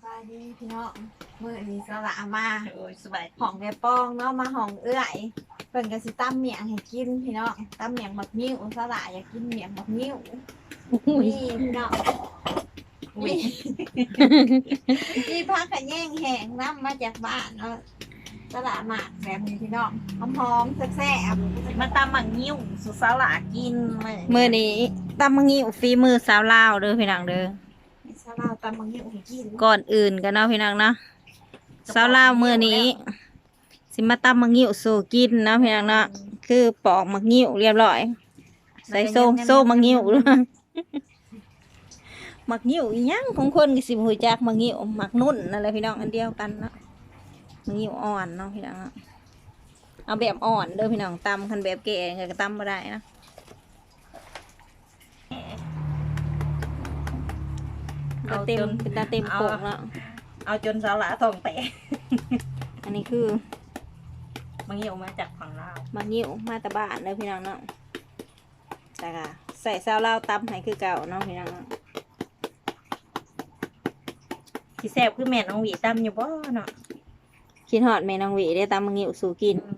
ສະບາຍດີພີ່ນ້ອງ ມື້ນີ້ສາວຫຼ້າມາ ໂອ້ຍ ສະບາຍດີ ຫ້ອງແມ່ປອງເນາະ ມາຫ້ອງເອື້ອຍ ເພິ່ນກໍຊິຕຳໝ້ຽງໃຫ້ກິນພີ່ນ້ອງ ຕຳໝ້ຽງໝາກງິ້ວ ສາວຫຼ້າຢາກກິນໝ້ຽງໝາກງິ້ວ ນີ້ພີ່ນ້ອງ ມີ ມີຜັກຂະແຍງແຫ້ງນຳມາຈາກບ້ານເນາະ ສາວຫຼ້າມັກແບບນີ້ພີ່ນ້ອງ ຫອມໆ ແຊບໆ ມາຕຳໝາກງິ້ວສູ່ສາວຫຼ້າກິນ ມື້ນີ້ຕຳໝາກງິ້ວຝີມືສາວລາວເດີພີ່ນ້ອງເດີ. ສາວລາວຕຳໝາກງິ້ວໃຫ້ກິນ ກ່ອນອື່ນກໍເນາະພີ່ນ້ອງເນາະ ສາວລາວມື້ນີ້ຊິມາຕຳໝາກງິ້ວສູ່ກິນເນາະພີ່ນ້ອງເນາະ ຄືປອກໝາກງິ້ວຮຽບຮ້ອຍ ໃສ່ໂຊ ໂຊໝາກງິ້ວ ໝາກງິ້ວອີ່ຫຍັງ ຂອງຄົນກໍຊິບໍ່ຮູ້ຈັກ ໝາກງິ້ວ ໝາກນຸ່ນນັ້ນແຫຼະພີ່ນ້ອງ ອັນດຽວກັນເນາະ ໝາກງິ້ວອ່ອນເນາະພີ່ນ້ອງເນາະ ເອົາແບບອ່ອນເດີພີ່ນ້ອງ ຕຳ ຄັນແບບແກ່ກໍຕຳບໍ່ໄດ້ເນາະ. ເອົາເຕັມ ເອົາຈົນ ເປັນຕາເຕັມໂຄກເນາະ ເອົາ ເອົາຈົນສາວຫຼ້າທ້ອງແຕກ ອັນນີ້ຄືໝາກງິ້ວມາຈາກຝັ່ງລາວ ໝາກງິ້ວມາແຕ່ບ້ານເດີພີ່ນ້ອງເນາະ ແຕ່ກະໃສ່ສາວລາວຕຳໃຫ້ຄືເກົ່າເນາະພີ່ນ້ອງເນາະ ຊິແຊບຄືແມ່ນ້ອງຫວີຕຳຢູ່ບໍ່ເນາະ ຄິດຮອດແມ່ນ້ອງຫວີເດ້ ຕຳໝາກງິ້ວສູ່ກິນ ອືມ.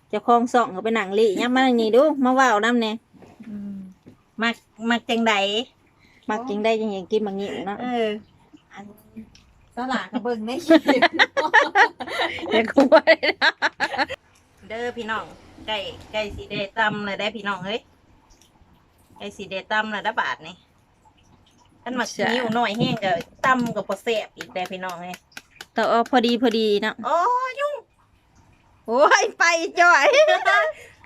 ເຈົ້າຂອງຊ່ອງກໍໄປນັ່ງລີ້ ຍັບມານັ່ງນີ້ດູ ມາເວົ້ານຳແດ່ ອືມ ມັກ ມັກຈັ່ງໃດ ມັກຈັ່ງໃດຈັ່ງຢາກກິນໝາກງິ້ວເນາະ ເອີ ອັນສາວຫຼ້າກໍເບິ່ງໃນຄລິບ ຢ່າກວນເດີພີ່ນ້ອງ ໃກ້ ໃກ້ຊິໄດ້ຕຳແລ້ວເດ້ພີ່ນ້ອງເອີຍ ໃກ້ຊິໄດ້ຕຳແລ້ວເດ້ບາດນີ້ ຄັນໝາກງິ້ວນ້ອຍແຮງກໍຕຳກໍບໍ່ແຊບອີກເດ້ພີ່ນ້ອງເອີຍ ຕ້ອງເອົາພໍດີໆເນາະ ໂອ້ຍ ຍຸງ ໂອ້ຍ ໄປຈ່ອຍ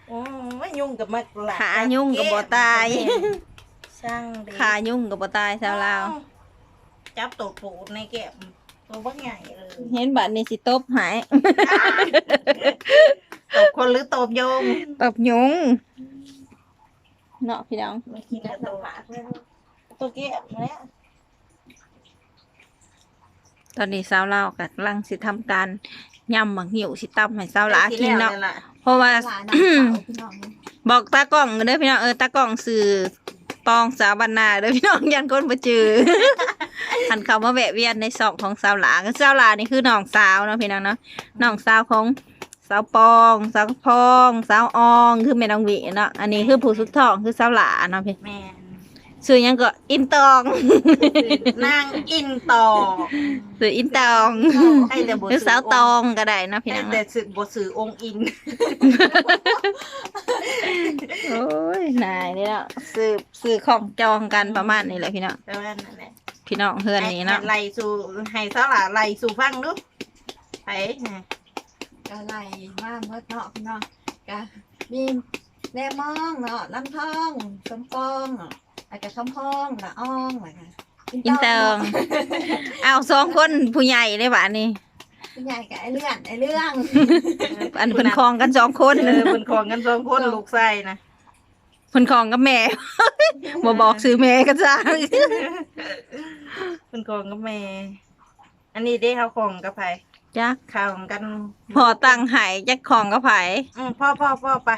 ໂອ້ຍ ຍຸງກໍມັກຫຼາຍ ຂ້າຍຸງກໍບໍ່ຕາຍ ຊ່າງເດ້ ຂ້າຍຸງກໍບໍ່ຕາຍ ສາວລາວ ໂອ້ຍ ຈັບໂຕປູດໃນແກ້ມ ໂຕບັກໃຫຍ່ເລີຍ ເຫັນບາດນີ້ຊິຕົບໃຫ້ ຕົບຄົນຫຼືຕົບຍຸງ ຕົບຍຸງເນາະພີ່ນ້ອງ ມາກິນແລ້ວໂຕ ໂຕແກ້ມແລ້ວ. ຕອນນີ້ສາວລາວກຳລັງຊິທຳການຫຍ້ຳໝາກງິ້ວ ຊິຕຳໃຫ້ສາວຫຼ້າກິນເນາະ ເພາະວ່າ ສາວຫຼ້າ ນ້ອງສາວ ພີ່ນ້ອງ ບອກຕາກ້ອງເດີພີ່ນ້ອງ ເອີ ຕາກ້ອງຊື່ປອງ ສາວບ້ານນາເດີພີ່ນ້ອງ ຢ້ານຄົນບໍ່ຈື່ ຄັນເຂົ້າມາແວະວຽນໃນຊ່ອງຂອງສາວຫຼ້າ ສາວຫຼ້ານີ້ຄືນ້ອງສາວເນາະພີ່ນ້ອງເນາະ ນ້ອງສາວຂອງ ສາວປອງ ສາວພອງ ສາວອອງ ຄືແມ່ນ້ອງຫວີເນາະ ອັນນີ້ຄືຜູ້ສຸດທ້ອງ ຄືສາວຫຼ້າເນາະພີ່ ແມ່ນ ຊື່ຫຍັງກໍ ອິນຕອງ ນາງອິນຕອງ ຊື່ອິນຕອງ ໃຫ້ແຕ່ບໍ່ ຫຼື ຊື່ສາວຕອງກໍໄດ້ເນາະພີ່ນ້ອງ ໃຫ້ແຕ່ຊື່ ບໍ່ຊື່ອົງອິນ ໂອ້ຍ ນາຍນີ້ເນາະ ຊື່ ຊື່ຂ້ອງຈອງກັນ ປະມານນີ້ແຫຼະພີ່ນ້ອງ ປະມານນັ້ນແຫຼະ ພີ່ນ້ອງເຮືອນນີ້ເນາະ ໃຫ້ ໃຫ້ໄລ່ສູ່ ໃຫ້ສາວຫຼ້າໄລ່ສູ່ຟັງດູ ໃຜ ກະໄລ່ມາໝົດເນາະພີ່ນ້ອງ ກະມີແນມອງເນາະ ລຳທອງ ສົມປອງເນາະ ແລ້ວກະຄຳພອງ ລະອອງ ແລ້ວກະ ອິນຕອງ ເອົ້າ ສອງຄົນຜູ້ໃຫຍ່ເດ້ບາດນີ້ ຜູ້ໃຫຍ່ກະອ້າຍເລື່ອນ ອ້າຍເລື່ອງ ອັນເພິ່ນຄອງກັນສອງຄົນ ເອີ ເພິ່ນຄອງກັນສອງຄົນ ລູກຊາຍນະ ເພິ່ນຄອງກັບແມ່ ບໍ່ບອກຊື່ແມ່ກໍຊ່າງ ເພິ່ນຄອງກັບແມ່ ອັນນີ້ເດ້ ເຮົາຂອງກັບໃຜ? ຈັກ ຂອງກັນ ພໍ່ຕັ້ງໃຫ້ ຈັກຂອງກັບໃຜ? ອືມ ພໍໆໆ ໄປ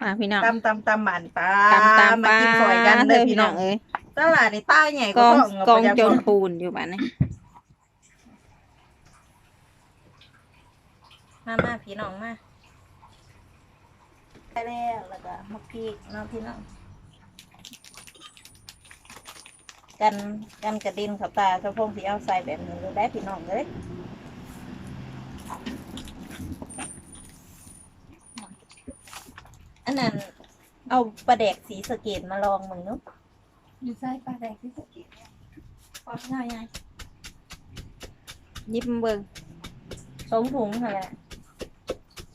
ມາພີ່ນ້ອງ ຕຳ ຕຳ ຕຳ ບາດນີ້ ໄປ ຕຳ ຕຳ ມາກິນ ປາ ຊ່ອຍກັນເດີ ເດີພີ່ນ້ອງ ພີ່ນ້ອງເອີຍ ຕະຫຼາດນີ້ຕາໃຫຍ່ກວ່າ ກອງ ກອງຈົນປູນຢູ່ບາດນີ້ ມາ ມາ ພີ່ນ້ອງມາ ໄປແລ້ວ ແລ້ວກໍໝາກພິກເນາະພີ່ນ້ອງ ກັນ ກັນກະເດັນເຂົ້າຕາ ສາວພອງຊິເອົາໃສ່ແບບນີ້ເລີຍໄດ໋ພີ່ນ້ອງເອີຍ ອັນນັ້ນ ເອົາປາແດກສີສະເກດມາລອງເບິ່ງດູ. ຢູ່ໃສປາແດກທີ່ສະເກດ? ຄວາມຍາວໃຫຍ່ ຍິບມາເບິ່ງ ສອງຖົງຫັ້ນແຫຼະ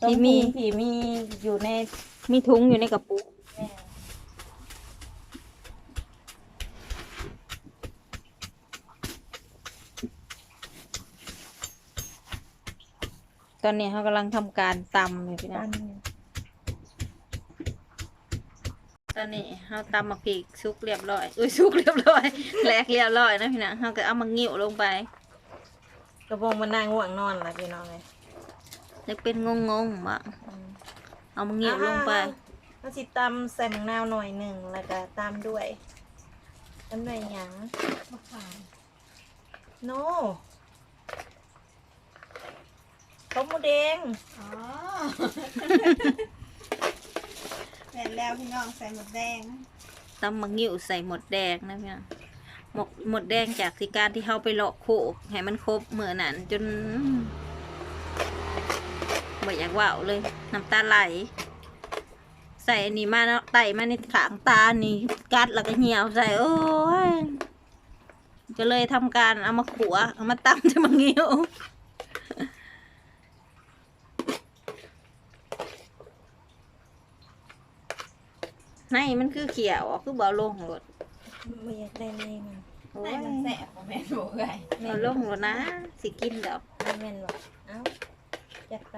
ທີ່ມີ ສອງຖົງທີ່ມີຢູ່ໃນ ມີຖົງຢູ່ໃນກະປຸກ ແມ່ນ ຕອນນີ້ເຮົາກຳລັງທຳການຕຳຢູ່ພີ່ນ້ອງ ຕຳ ຕອນນີ້ເຮົາຕຳໝາກພິກສຸກລຽບຮ້ອຍ ອຸ້ຍ ສຸກລຽບຮ້ອຍ ແຫຼກລຽບຮ້ອຍນະພີ່ນ້ອງ ເຮົາກໍເອົາໝາກງິ້ວລົງໄປ ກະບົງມັນນາງ່ວງນອນລະພີ່ນ້ອງເອີຍ ຢາກເປັນງົງໆບໍ ອືມ ເອົາໝາກງິ້ວລົງໄປ ເຮົາ ເຮົາຊິຕຳໃສ່ໝາກນາວໜ້ອຍໜຶ່ງ ແລ້ວກະຕາມດ້ວຍ ອັນໃດຫຍັງ? ບັກຂາມ. ໂນ ຕົ້ມໝູແດງ. ອໍ ແມ່ນແລ້ວພີ່ນ້ອງ ໃສ່ໝົດແດງ. ຕຳໝາກງິ້ວໃສ່ໝົດແດງນະພີ່ນ້ອງ. ໝົດ ໝົດແດງຈາກທີ່ການທີ່ເຮົາໄປເລາະໂຄກໃຫ້ມັນຄົບມື້ນັ້ນ ຈົນບໍ່ຢາກເວົ້າເລີຍ ນ້ຳຕາໄຫຼ. ໃສ່ອັນນີ້ມາເນາະ ໄຕ້ມາໃນຂ້າງຕານີ້ ກັດແລ້ວກໍຍ່ຽວໃສ່ ໂອ້ຍ ກໍເລີຍທຳການເອົາມາຂົ້ວ ເອົາມາຕຳໃສ່ໝາກງິ້ວ. ໃນມັນຄືຂ້ຽວອອກ ຄືບໍ່ເອົາລົງໂລດ? ບໍ່ຢາກໄດ້ໃນມັນ. ໂອ້ຍ ໃນມັນແຊບບໍ່ແມ່ນບໍ່ເອື້ອຍ? ເອົາລົງໂລດນະ ຊິກິນດອກ. ບໍ່ແມ່ນບໍ່? ເອົ້າ ຈັດໄປ.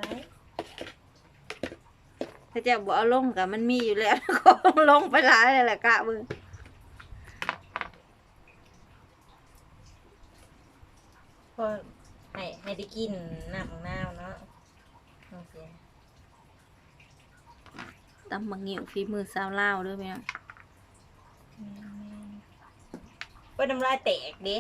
ຖ້າເຈົ້າບໍ່ເອົາລົງກໍມັນມີຢູ່ແລ້ວ ລົງໄປຫຼາຍແລ້ວແຫຼະ ກະເບິ່ງ. ພໍໃຫ້ ໃຫ້ໄດ້ກິນນ້ຳໝາກນາວເນາະ ໂອເຄ. ຕຳໝາກງິ້ວຝີມືຊາວລາວເດີແມ່. ແມ່ນໆ ໂອ້ຍ ນ້ຳລາຍແຕກເດ້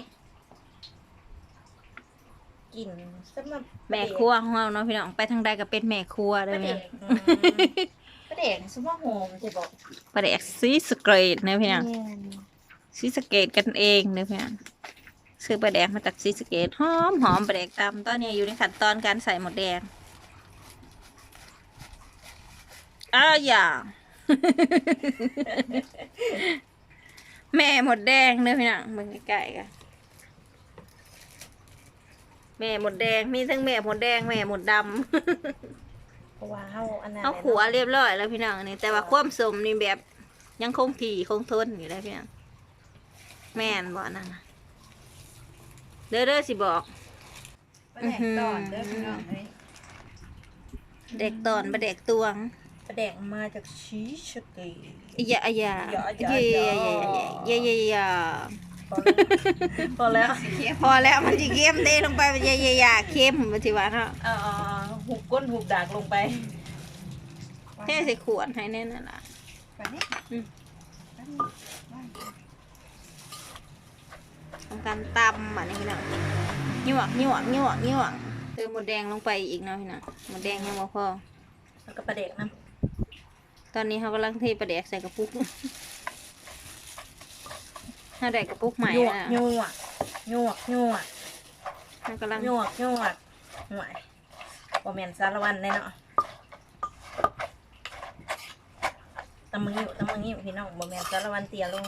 ກິນສຳລັບແມ່ຄົວຂອງເຮົາເນາະພີ່ນ້ອງ ໄປທາງໃດກໍເປັນແມ່ຄົວເດີແມ່. ປາແດກ ປາແດກນີ້ຊິວ່າຫອມແທ້ບໍ່? ປາແດກສີສະເກດເດີພີ່ນ້ອງ. ແມ່ນ. ສີສະເກດກັນເອງເດີພີ່ນ້ອງ ຊື້ປາແດກມາຈາກສີສະເກດ ຫອມໆ ປາແດກຕຳ. ຕອນນີ້ຢູ່ໃນຂັ້ນຕອນການໃສ່ໝົດແດງ. ອ້າຢາ ແມ່ໝົດແດງເດີພີ່ນ້ອງ ເບິ່ງໃກ້ໆ ກໍ ແມ່ໝົດແດງ ມີທັງແມ່ໝົດແດງ ແມ່ໝົດດຳ. ເພາະວ່າເຮົາອັນນັ້ນ ເຮົາຂົ້ວລຽບຮ້ອຍແລ້ວພີ່ນ້ອງນີ້ ແຕ່ວ່າຄວາມສົ້ມນີ້ແບບຍັງຄົງທີ່ຄົງທົນຢູ່ເດ້ພີ່ນ້ອງ. ແມ່ນບໍ່ອັນນັ້ນນະ? ເດີ ເດີ ຊິບອກ. ປາແດກຕອນເດີພີ່ນ້ອງເອີຍ ປາແດກຕອນ ປາແດກຕວງ. ປາແດກມາຈາກສີສະເກດ. ອາຢາ ອາຢາ ອາຢາ ອາຢາ ອາຢາ ອາຢາ ອາຢາ ອາຢາ ອາຢາ ອາຢາ ພໍແລ້ວ ພໍແລ້ວ ມັນຊິເຄັມ ເທລົງໄປ ອາຢາ ອາຢາ ເຄັມ ມັນຊິວ່າເນາະ. ເອີ ເອີ ເອີ ຫຸບກົ້ນຫຸບດາກລົງໄປ ເທໃສ່ຂວດໃຫ້ແນ່ນະລະ. ໄປນີ້ ອືມ ໄປນີ້ ໄປ ທຳການຕຳບາດນີ້ພີ່ນ້ອງ ຍວກ ຍວກ ຍວກ ຍວກ. ເຕີມໝົດແດງລົງໄປອີກເນາະພີ່ນ້ອງ ໝົດແດງຍັງບໍ່ພໍ ແລ້ວກໍປາແດກນຳ. ຕອນນີ້ເຮົາກຳລັງເທປາແດກໃສ່ກະປຸກ ເຮົາໄດ້ກະປຸກໃໝ່ແລ້ວ ຍວກ ຍວກ ຍວກ ຍວກ ເຮົາກຳລັງ ຍວກ ຍວກ. ໂອ້ຍ ບໍ່ແມ່ນສາລະວັນເດ້ເນາະ ຕຳໝາກງິ້ວ ຕຳໝາກງິ້ວພີ່ນ້ອງ ບໍ່ແມ່ນສາລະວັນເຕ້ຍລົງ.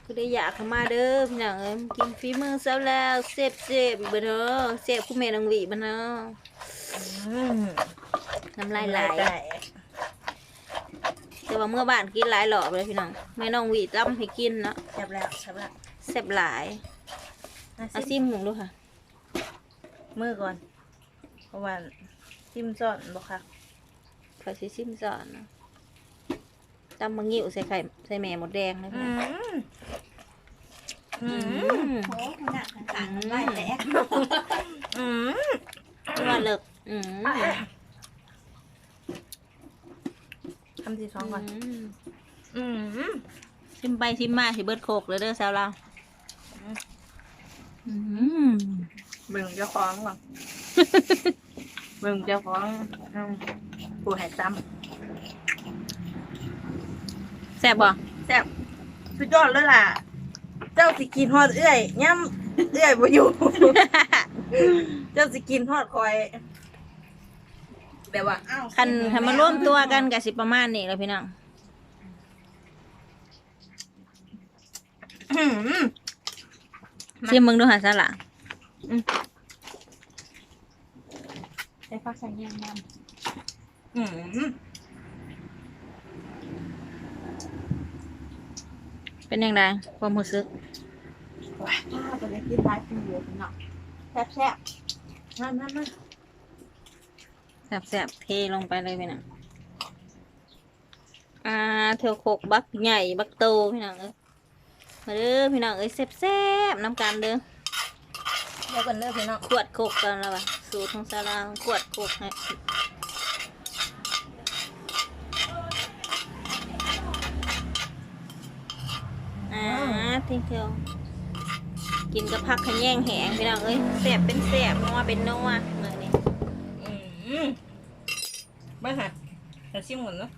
ຜູ້ໃດຢາກກໍມາເດີພີ່ນ້ອງເອີຍ ກິນຝີມືສາວລາວແຊບໆ ເບິ່ງເດີ ແຊບຄືແມ່ນ້ອງຫວີເບິ່ງເດີ. ອືມ ນ້ຳລາຍໄຫຼ ແຕ່ວ່າເມືອບ້ານກິນຫຼາຍຮອບເລີຍພີ່ນ້ອງ ແມ່ນ້ອງຫວີຕຳໃຫ້ກິນເນາະ. ແຊບແລ້ວ ແຊບແລ້ວ ແຊບຫຼາຍ. ມາ ເອົາ ຊິມ ຊິມເບິ່ງດູຄ່ະ. ມືກ່ອນ ເພາະວ່າຊິມຊ້ອນບໍ່ຄັກ ຂ້ອຍຊິຊິມຊ້ອນນະ. ຕຳໝາກງິ້ວໃສ່ໄຂ່ ໃສ່ແມ່ມົດແດງເລີຍ. ອືມ ອືມ ອືມ ໂອ້ ຜູ້ນັ່ງຂ້າງໆ ອືມ ນ້ຳລາຍແຕກ. ອືມ ວ່າເລິກ ອືມ. ຄຳທີສອງກ່ອນ. ອືມ ອືມ ຊິມໄປຊິມມາຊິເບິດໂຄກເລີຍເດີສາວລາວ. ອືມ ເບິ່ງເຈົ້າຂອງກ່ອນ ເບິ່ງເຈົ້າຂອງ ອືມ ຜູ້ໃຫ້ຕຳ. ແຊບບໍ່? ແຊບ ສຸດຍອດເລີຍຫຼ້າ. ເຈົ້າຊິຄິດຮອດເອື້ອຍ ຍາມເອື້ອຍບໍ່ຢູ່ ເຈົ້າຊິຄິດຮອດຂ້ອຍ. ແບບວ່າ ອ້າວ ຄັນ ຄັນມາລວມຕົວກັນກໍຊິປະມານນີ້ແຫຼະພີ່ນ້ອງ. ອືມ ຊິມເບິ່ງດູຫາສາລະ. ອືມ ໃສ່ຜັກໃສ່ຫຍັງນຳ. ອືມ ເປັນຈັ່ງໃດຄວາມຮູ້ສຶກ? ວ້າ ບໍ່ໄດ້ກິນຫຼາຍປີແລ້ວເນາະ. ແຊບໆ ມາໆໆ. ແຊບໆ ເທລົງໄປເລີຍພີ່ນ້ອງ. ອ່າ ເທື່ອຄົກບັກໃຫຍ່ບັກໂຕພີ່ນ້ອງເອີຍ. ມາເດີພີ່ນ້ອງເອີຍ ແຊບໆ ນຳກັນເດີ. ດຽວກ່ອນເດີພີ່ນ້ອງ ຂວດຄົກກ່ອນລະວ່າ ສູດຂອງສາວລາວ ຂວດຄົກໃຫ້. ເທິງໆ ກິນກັບຜັກຂະແຍງແຫ້ງ ພີ່ນ້ອງເອີຍ ແຊບເປັນແຊບ ນົວເປັນນົວ ມື້ນີ້. ອືມ ເບິ່ງຫາ ຈະຊິໝູນເນາະ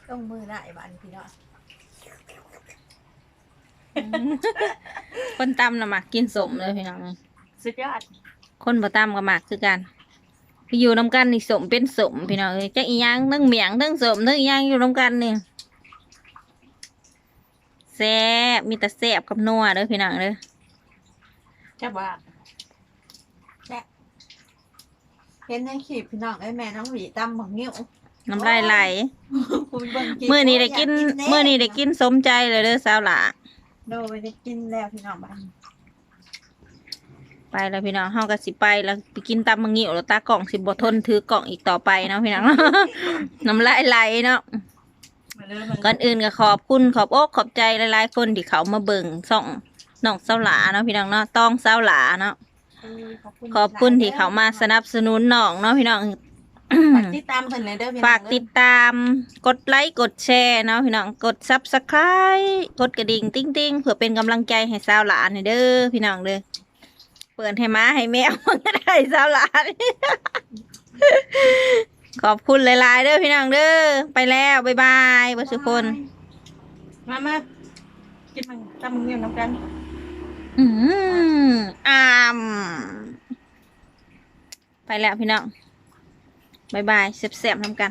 ລົງມືຫຼາຍບາດນີ້ ພີ່ນ້ອງ. ອືມ ຄົນຕຳນະມັກກິນສົ້ມເດີພີ່ນ້ອງ ສຸດຍອດ ຄົນບໍ່ຕຳກໍມັກຄືກັນ ຄືຢູ່ນຳກັນນີ້ສົ້ມເປັນສົ້ມພີ່ນ້ອງເອີຍ ຈັກອີ່ຫຍັງ ທັງໝ້ຽງ ທັງສົ້ມ ທັງອີ່ຫຍັງຢູ່ນຳກັນນີ້ ແຊບ ມີແຕ່ແຊບກັບນົວເດີພີ່ນ້ອງເດີ ແຊບບໍ່? ແຊບ ເຫັນໃນຄລິບພີ່ນ້ອງເອີຍ ແມ່ນ້ອງຫວີຕຳບັກງິ້ວ ນ້ຳລາຍໄຫຼ ໂອ້ຍ ຜູ້ເບິ່ງຄລິບ ມື້ນີ້ໄດ້ກິນ ໂອ້ຍ ຢາກກິນແດ່ ມື້ນີ້ໄດ້ກິນສົມໃຈເລີຍເດີສາວຫຼ້າ ໂດຍ ໄດ້ກິນແລ້ວພີ່ນ້ອງ ບາດນີ້ ໄປແລ້ວພີ່ນ້ອງ ເຮົາກໍຊິໄປແລ້ວ ໄປກິນຕຳບັກງິ້ວແລ້ວ ຕາກ້ອງຊິບໍ່ທົນຖືກ້ອງອີກຕໍ່ໄປເນາະພີ່ນ້ອງ ນ້ຳລາຍໄຫຼເນາະ ມາເດີ ມາເດີ ກ່ອນອື່ນກໍຂອບຄຸນຂອບອົກຂອບໃຈຫຼາຍໆຄົນທີ່ເຂົ້າມາເບິ່ງຊ່ອງນ້ອງສາວຫຼ້າເນາະພີ່ນ້ອງເນາະ ຕ້ອງສາວຫຼ້າເນາະ ເອີ ຂອບຄຸນ ຂອບຄຸນທີ່ເຂົ້າມາສະໜັບສະໜູນນ້ອງເນາະພີ່ນ້ອງ ຝາກຕິດຕາມເພິ່ນແດ່ເດີພີ່ນ້ອງເດີ ຝາກຕິດຕາມ ກົດໄລກົດແຊເນາະພີ່ນ້ອງ ກົດ Subscribe ກົດກະດິ່ງຕິ່ງໆ ເພື່ອເປັນກຳລັງໃຈໃຫ້ສາວຫຼ້າແດ່ເດີພີ່ນ້ອງເດີ ເປີດໃຫ້ໝາໃຫ້ແມວມັນກໍໄດ້ສາວຫຼ້າ ຂອບຄຸນຫຼາຍໆເດີພີ່ນ້ອງເດີ ໄປແລ້ວ ບາຍບາຍເບິດສູ່ຄົນ ມາ ມາ ກິນມັນ ຕຳບັກຫຍັງນຳກັນ ອືມ ອາມ ໄປແລ້ວພີ່ນ້ອງ ບາຍບາຍ ແຊບໆນຳກັນ.